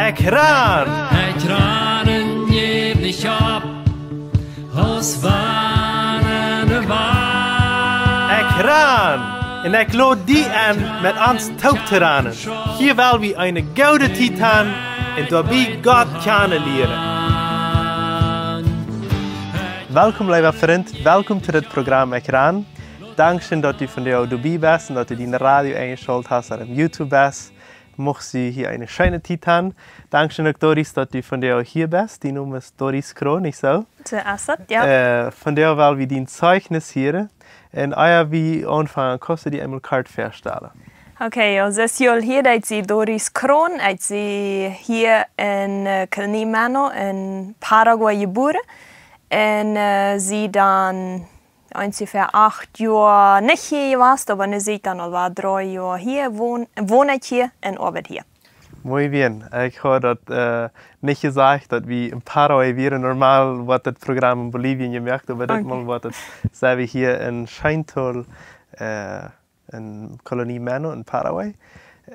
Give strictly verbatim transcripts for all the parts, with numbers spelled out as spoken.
Ekjran! Ekjran, jäw nich opp, aus wann ne Wand. Ekjran! Un ekj lod die enn, met ons toop to ranen. Hia well wie eene goode Tiet han un doabie Gott kjanen lieren. Welkom, leewa Frint. Welkom to dit Programm Ekjran. Dankscheen, daut du vondoag doabie best un daut du dien Radio enjeschalt hast ooda opp YouTube best. Muchst du hia eene scheene Tiet han. Dankscheen uk, Doris, daut du vondoag hia best. Dien Nomen es Doris Kroon, nich soo? Soo es daut, jo. Äh, vondoag well wie dien Zeichnis hieren. Un ea wie aunfangen, kaust du die eemol kort väastalen? Okay, jo, soo es jo hia, ekj sie Doris Kroon. Ekj sie hia enn, äh, Kolonie Menno enn Paraguay jebuaren. Un, äh, sie dan onjefäa acht Joa nich hia jewast, oba nu sie ekj dan aul waut dree Joa hia, won, won ekj hia un oabeit hia. Muy bien. Ekj haud daut, äh, nich jesajcht, daut wie enn Paraguay wieren. Normal woat dit Programm enn Bolivien jemoakt, oba dit Mol woat et, sent wie hia enn Scheenthal, äh, enn Kolonie Menno enn Paraguay.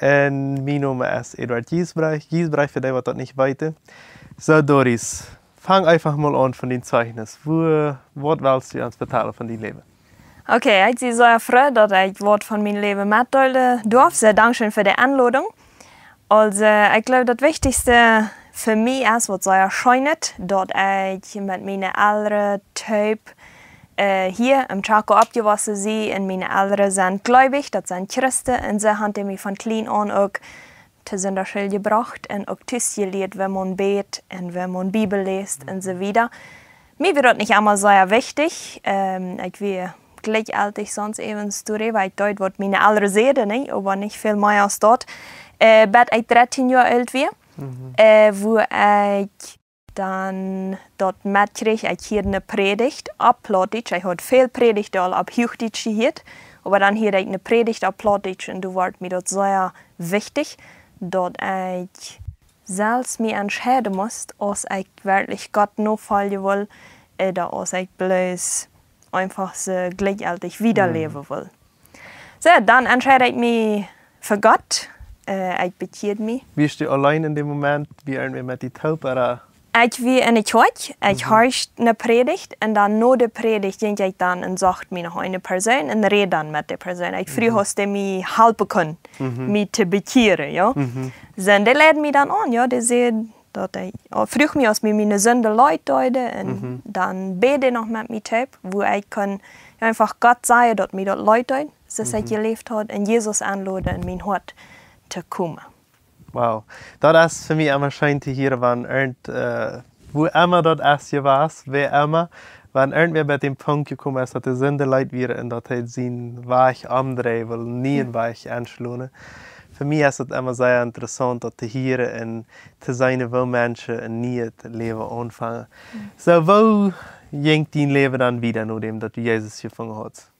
Un mien Nomen es Eduard Giesbrecht. Giesbrecht, fa dee, waut daut nich weeten. Soo, Doris, fang eefach mol aun von dien Zeichnis. Woo, waut west du ons vetalen von dien Läwen? Okay, ekj sie sea froo, daut ekj waut von mien Läwen metdeelen darf. Sea dankscheen fa de Enlodunk. Aulsoo, ekj jleew, daut Wichtichste fa mie es, waut sea scheen es, daut ekj met miene Elren toop, äh, hia em Chaco oppjewossen sie un miene Elren sent gleubich, daut sent Christen, un see haben mie von kjlien aun uk to Sindachschool jebrocht un uk tus jelieet, woo maun bät un woo maun Bibel läst un soo wieda. Mie wia daut nich emma sea wichtich. Ähm, ekj wia jlikjjeltich soo äwent doaräwa. Ekj deed, waut miene Elren säden, nä, oba nich väl mea aus daut. Äh, bat ekj dartieen Joa oolt wia, äh, wua ekj dan daut metkjrieech, ekj hieed eene Prädicht opp Plautdietsch. Ekj haud väl Prädichten aul opp Huachdietsch jehieet, oba dan hieed ekj eene Prädicht opp Plautdietsch un doa wort mie daut sea wichtich, daut ekj selfst mie entscheiden must, aus ekj werkjlich Gott nofoljen well, ooda aus ekj bloos eefach soo jlikjjeltich wieda läwen well. Soo, dan entscheed ekj mie fa Gott. Äh, ekj bekjieed mie. Wieescht du auleen enn däm Moment, wia irjentwäa met die toop, ooda? Ekj wia enne Kjoakj, ekj horcht eene Prädicht un dan no de Prädicht jinkj ekj dan un socht mie noch eene Persoon un räd dan met de Persoon. Ekj fruach, aus dee mie halpen kunn, mie to bekjieren, jo. Soo, un dee leid mie dan aun, jo, dee säd, daut ekj, oh, fruach mie, aus mie miene Sinden leet deeden, un dan bäd dee noch met mie toop, wua ekj kunn, jo, eefach Gott sajen, daut mie daut leet deed, soo aus ekj jeläft haud, un Jesus enloden, enn mien Hoat to komen. Wow, daut es fa mie emma scheen to hieren, wan irjent, äh, wua emma daut es jewast, wäa emma, wan irjentwäa bie däm Punkt jekomen es, daut de Sinden leet wieren un daut hee sienen Wajch omdreien well, een nieen Wajch enschlonen. Fa mie es daut emma sea interessaunt, daut to hieren un to seenen, woo Menschen een nieet Läwen aunfangen. Soo, woo jinkj dien Läwen dan wieda, nodäm daut du Jesus jefungen haudst?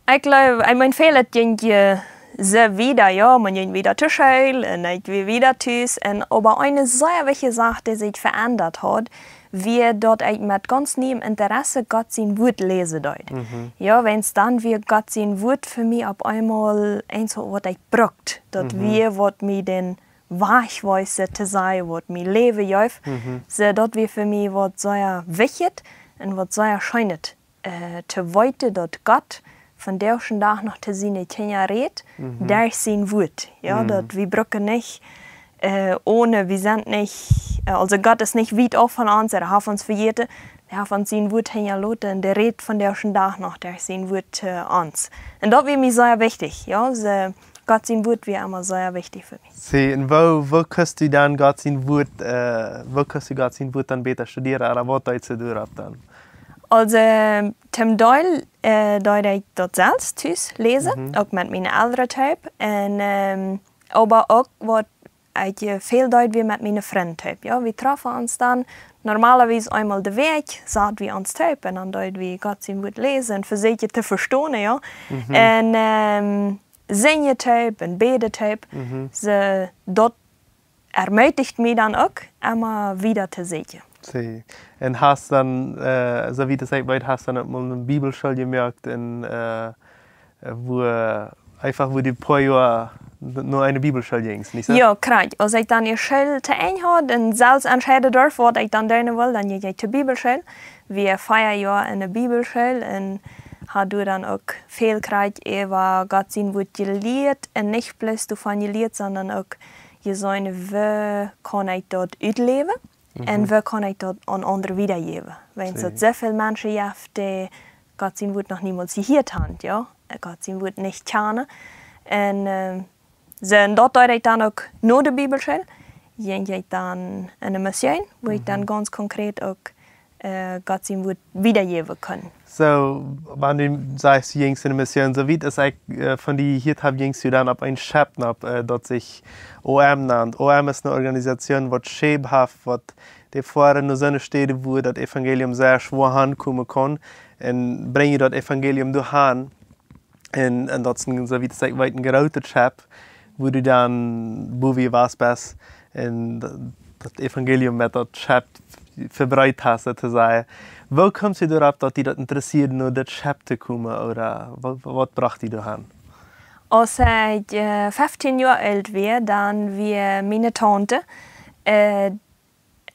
Ekj jleew, ekj meen, väl, et jinkj, äh, soo wieda, jo, maun jinkj wieda to School un ekj wia wieda tus. Un oba eene sea wichtje Sach, dee sikj veendat haud, wia daut ekj met gaunz nieem Interesse Gott sien Wuat läsen deed. Jo, wiels dan wia Gott sien Wuat fa mie opp eemol eent, waut ekj brukt. Daut wia, waut mie dän Wajch wees, to sajen, waut mie Läwen jeef. Soo, daut wia fa mie waut sea wichtjet un waut sea scheenet, äh, to weeten, daut Gott vondoag dän Dach noch to siene Kjinja rät, derch sien Wuat. Jo, daut wie brucken nich, äh, onen, wie sent nich, äh, aulsoo Gott es nich wiet auf von ons, hee haft ons vejäten, hee haft ons sien Wuat hinjaloten un dee rät vondoag dän Dach noch derch sien Wuat to ons. Un daut wia mie sea wichtich, jo, soo, Gott sien Wuat wia emma sea wichtich fa mie. Soo, un woo, woo kaust du dan Gott sien Wuat, äh, woo kaust du Gott sien Wuat dan bäta studieren, ooda waut deist du doaropp dan? Aulsoo, ähm, toom Deel, äh, deed ekj daut selfst tus läsen, uk met miene Elren toop. Un, ähm, oba uk waut ekj, äh, väl deed, wia met miene Frind toop. Jo, wie troffen ons dan normalerwies eemol de Wäakj, sauten wie ons toop un dan deeden wie Gott sien Wuat läsen un vesieekjen to vestonen, jo. Un, ähm, sinjen toop un bäden toop. Soo, daut ermutigt mie dan uk, emma wieda to sieekjen. Soo. Un hast dan, äh, soo wiet aus ekj weet, hast dan uk mol eene Bibelschool jemoakt un, äh, wua, eefach wua du een poa Joa no eene Bibelschool jinjst, nich soo? Jo, krakjt. Aus ekj dan de School to Enj haud un selfst entscheiden durf, waut ekj dan doonen wull, dan jinkj ekj to Bibelschool. Wia vea Joa enne Bibelschool un haud doa dan uk väl krakjt äwa Gott sien Wuat jelieet un nich bloos doavon jelieet, sonda uk jeseenen, woo kaun ekj daut utläwen un woo kaun ekj daut aun aundre wiedajäwen. Wiels daut soo väl Menschen jeft, dee Gott sien Wuat noch niemols jehieet haben, jo, Gott sien Wuat nich kjanen. Un äh, soo, un daut deed ekj dan uk no de Bibelschool. Jinkj ekj dan enne Mission, wua ekj dan gaunz konkret uk äh, Gott sien Wuat wiedajäwen kunn. Soo, wan du sajchst, du jinjst enne Mission, soo wiet aus ekj äh, von die jehieet hab, jinjst du dan opp een Schepp nopp, äh, daut sikj O M nant. O M es eene Organisation, waut Schäp haft, waut dee foaren no soone Städen, wua daut Evangelium sea schwoa hankomen kaun, un brinjen daut Evangelium doa han. Un, un daut es een, soo wiet aus ekj weet, een grootet Schepp, wua du dan, wua du wia best, un daut, daut Evangelium met daut Schepp vebreet hast, soo to sajen. Woo kjeemst du doaropp, daut die daut interessieed, no dit Schepp to komen, ooda waut, waut brocht die doa han? Aus ekj äh, feftieen Joa oolt wia, dan wia miene Taunte äh,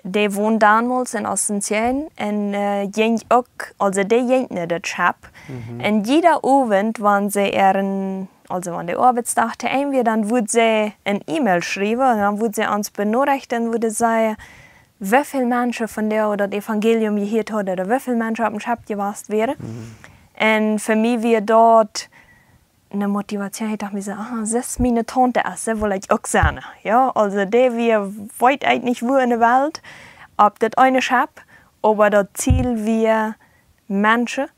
dee wond donmols en Asunción un äh, jinkj uk, aulsoo dee jinkj no daut Schepp. Un jieda Owent, wan see äaren, aulsoo wan de Oabeitsdach to Enj wia, dan wudd see eene E-Mail schriewen un dan wudd see ons benorechten, wudd see sajen, woo väl Menschen von doa daut Evangelium jehieet hauden ooda woo väl Menschen opp daut Schepp jewast wieren. Un fa mie wia daut eene Motivation, ekj docht mie soo, ah, see es miene Taunte, aus see wull ekj uk sennen. Jo, aulsoo dee wia, weet ekj nich wua enne Welt, opp daut eene Schepp, oba daut Ziel wia, Menschen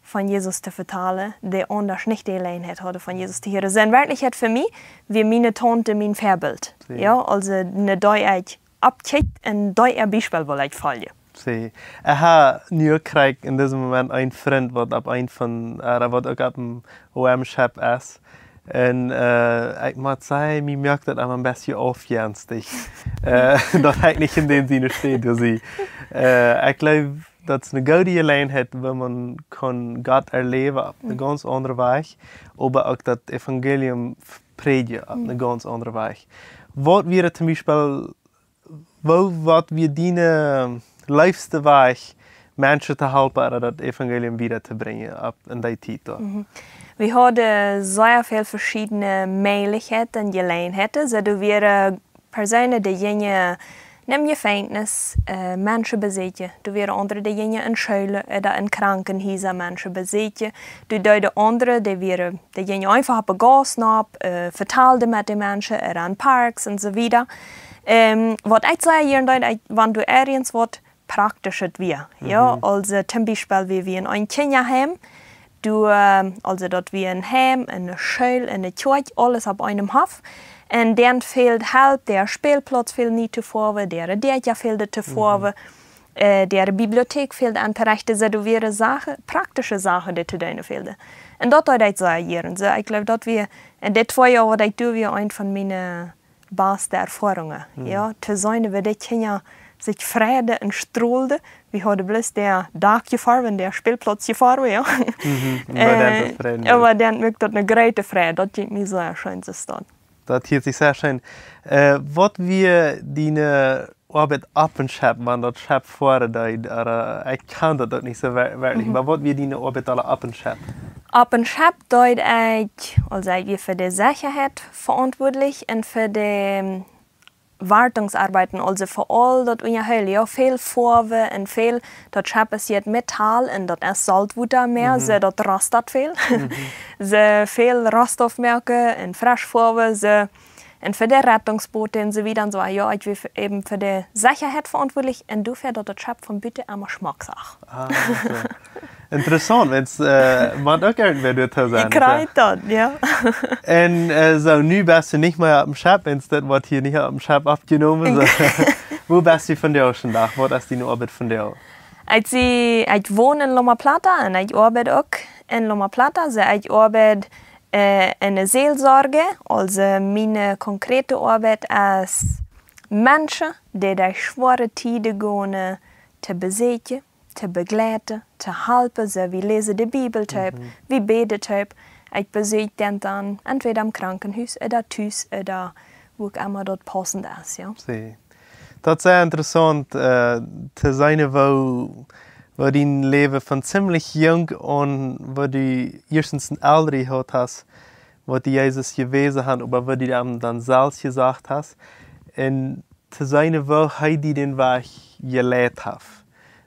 von Jesus to vetalen, dee aundasch nich de Jeläajenheit hauden von Jesus to hieren. Soo en Werkjlichkjeit fa mie wia miene Taunte mien Väabilt. Jo, aulsoo ne, dee ekj oppkjikj un dee äa Biespel wull ekj foljen. See, ekj hab nu krakjt en disen Moment eenen Frint, waut opp een von, äh, waut uk opp een O M-Schepp es. Un äh, ekj mott sajen, mie moakt daut emma een bät aufjenstich, äh, daut ekj nich en dän siene Städ sie. Äh, ekj jleew, daut es eene goode Jeläajenheit, wua maun kaun Gott erläwen opp eene gaunz aundre Wies, oba uk daut Evangelium prädjen opp eene gaunz aundre Wies. Waut wia toom Biespel, woo, waut wia diene leefste Wies, Menschen to halpen ooda daut Evangelium wieda to brinjen opp en dee Tiet doa? Wie hauden sea väl veschiedne Mäajlichkjeiten un Jeläajenheiten. Soo, doa wieren Persoonen, dee jinjen em Jefenkjnis äh, Menschen besieekjen. Doa wieren aundre, dee jinjen en Schoolen ooda en Krankenhiesa Menschen besieekjen. Doa deeden aundre, dee wieren, dee jinjen eefach opp de Gauss nopp, äh, vetalden met de Menschen, ooda en Parks un soo wieda. Ähm, waut ekj sea jieren deed, ekj, wan doa irjent waut Praktischet wia. Jo, aulsoo toom Biespel, wie wieren en een Kjinjaheim, doa, aulsoo daut wia een Heim, eene School, eene Kjoakj, aules opp eenem Hoff. Un dan fäld Help, de Spälplauz fäld nich to foawen, de Däakja fälden to foawen, äh, de Bibliothek fäld auntorechten, soo, doa wieren Sachen, praktische Sachen, dee to doonen fälden. Un daut deed ekj sea jieren. Soo, ekj jleew, daut wia, en dee twee Joa, waut ekj doa wia, eene von miene baste Erfoarungen, jo, to seenen, woo de Kjinja sikj freiden un stroolden. Wie hauden bloos daut Dak jefoawen, de Spälplauz jefoawen, jo. Mhm, un bie dän Äh, to freien, jo. Oba dan moakt daut eene groote Freid, daut jinkj mie sea scheen to stonen. Daut hieet sikj sea scheen. Äh, waut wia diene Oabeit opp een Schepp, wan daut Schepp foaren deed, ooda, äh, ekj kaun daut uk nich soo wer-, werkjlich, Mhm. oba waut wia diene Oabeit aula opp een Schepp? Opp een Schepp deed ekj, aulsoo ekj wia fa de Sechaheit veauntwuatlich un fa de, ähm, Wartungsarbeiten, aulsoo fa aul daut Unjaheelen, jo, väl Foawen un väl, daut Schepp es ut Metall un daut es Soltwota mea, Mhm. soo daut rost daut väl. Mhm. Soo väl Rost aufmoaken un fresch foawen, soo, un fa de Rettungsbooten un soo wieda un soo, jo, ekj wia fa, äwen fa de Sechaheit veauntwuatlich un doafäa, daut daut Schepp von buten emma schmock sach. Ah, soo. Interessaunt, wiels, äh, mott uk irjentwäa doa to sennen, jo. Ekj jleew daut, jo. Un, äh, soo, nu best du nich mea opp een Schepp, wiels dit woat hia nich opp een Schepp oppjenomen, soo. Wua best du vondoag dän Dach? Waut es diene Oabeit vondoag? Ekj sie, ekj won en Loma Plata un ekj oabeit uk en Loma Plata. Soo, ekj oabeit, äh, en de Seelsorge, aulsoo miene konkrete Oabeit es Menschen, dee derch schwoare Tieden gonen, to besieekjen, to begleiten, to halpen, soo wie läsen de Bibel toop, Mhm. wie bäden toop, Ekj besieekj dän dan entwäda em Krankenhus ooda tus ooda wua emma daut paussent es, jo. See. Daut es sea interessaunt, äh, to seenen, woo, woo dien Läwen von ziemlich junk aun, woo du ieeschtens een Elren jehaut hast, waut die Jesus jewäsen haben, oba woo du am dan selfst jesajcht hast. Un to seenen, woo hee die dän Wajch jeleit haft.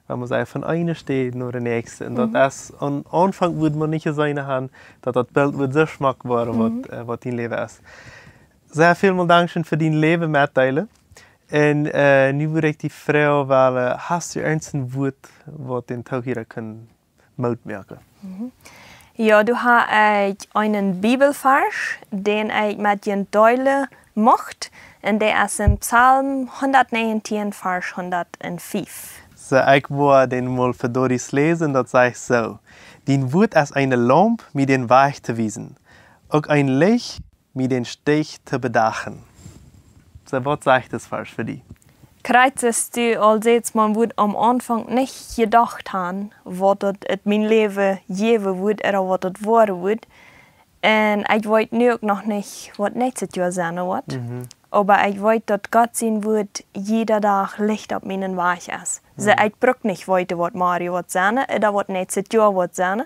Wan maun sajcht, von eene Städ no de näakjste. Un daut es, aum Aunfank wudd maun nich jeseenen haben, daut daut Bilt wudd soo schmock woaren, waut, äh, waut dien Läwen es. Sea välmol dankscheen fa dien Läwen metdeelen. Un, äh, nu wudd ekj die froagen wellen, hast du irjent een Wuat, waut dän Toohiera kunn Moot moaken? Jo, doa hab ekj eenen Bibelvarsch, dän ekj met junt deelen mucht. Un dee es en Psalm hundatnäajentieen, Varsch hundatfief. Soo, ekj woa dän mol fa Doris läsen, daut sajcht soo: Dien Wuat es eene Laump, mie dän Wajch to wiesen, uk een Licht, mie dän Stich to bedachen. Soo, waut sajcht dis Varsch fa die? Krakjt soo aus du aul sajchst, maun wudd aum Aunfank nich jedocht haben, waut daut en mien Läwen jäwen wudd ooda waut daut woaren wudd. Un ekj weet nu uk noch nich, waut näakjstet Joa sennen woat. Oba ekj weet, daut Gott sien Wuat jieda Dach Licht opp mienen Wajch es. Soo, ekj bruck nich weeten, waut morjen woat sennen ooda waut näakjstet Joa woat sennen.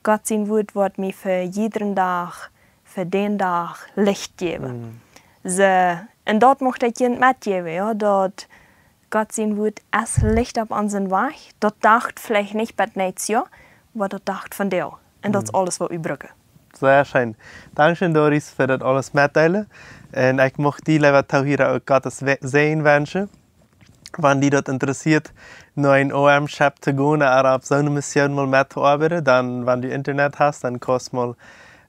Gott sien Wuat woat mie fa jieden Dach, fa dän Dach Licht jäwen. Soo, un daut mucht ekj junt metjäwen, jo, daut Gott sien Wuat es Licht opp onsen Wajch. Daut docht veleicht nich bat näakjstet Joa, oba daut docht vondoag. Un daut es aules, waut wie brucken. Sea scheen. Dankscheen, Doris, fa daut aules metdeelen. Un ekj mucht die, leewa Toohiera, uk Gott sien We-, Säajen wenschen. Wan die daut interessieet, no een O M Schep to gonen, ooda opp soone Mission mol met to oabeiden, dan, wan du Internet hast, dan kaust mol,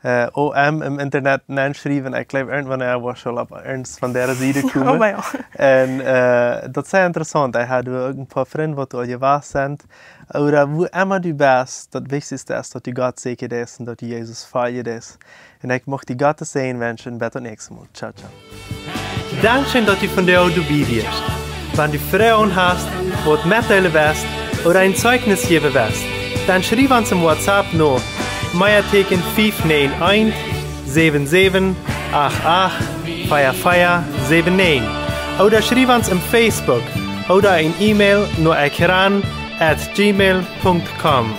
äh, O M em Internet nenschriewen. Ekj jleew, irjentwan woa ekj aul opp irjent von dee Sied komen. Un, äh, daut es sea interessaunt. Ekj hab uk een poa Frind, waut aul jewast sent. Ooda wua emma du best, daut Wichtichste es, daut du Gott säkjen deist un daut du Jesus foljen deist. Un ekj mucht die Gott sien Säajen wenschen. Bat daut näakjste Mol. Ciao, ciao. Dankscheen, daut du vondoag doabie wieescht. Wan du Froagen hast, waut metdeelen west ooda een Zeichnis jäwen west, dan schriew ons em WhatsApp no Meateeken fief näajen eent, säwen säwen, acht acht, vea vea, säwen näajen. Ooda schriew ons em Facebook ooda een E-Mail no ekran at gmail punkt com.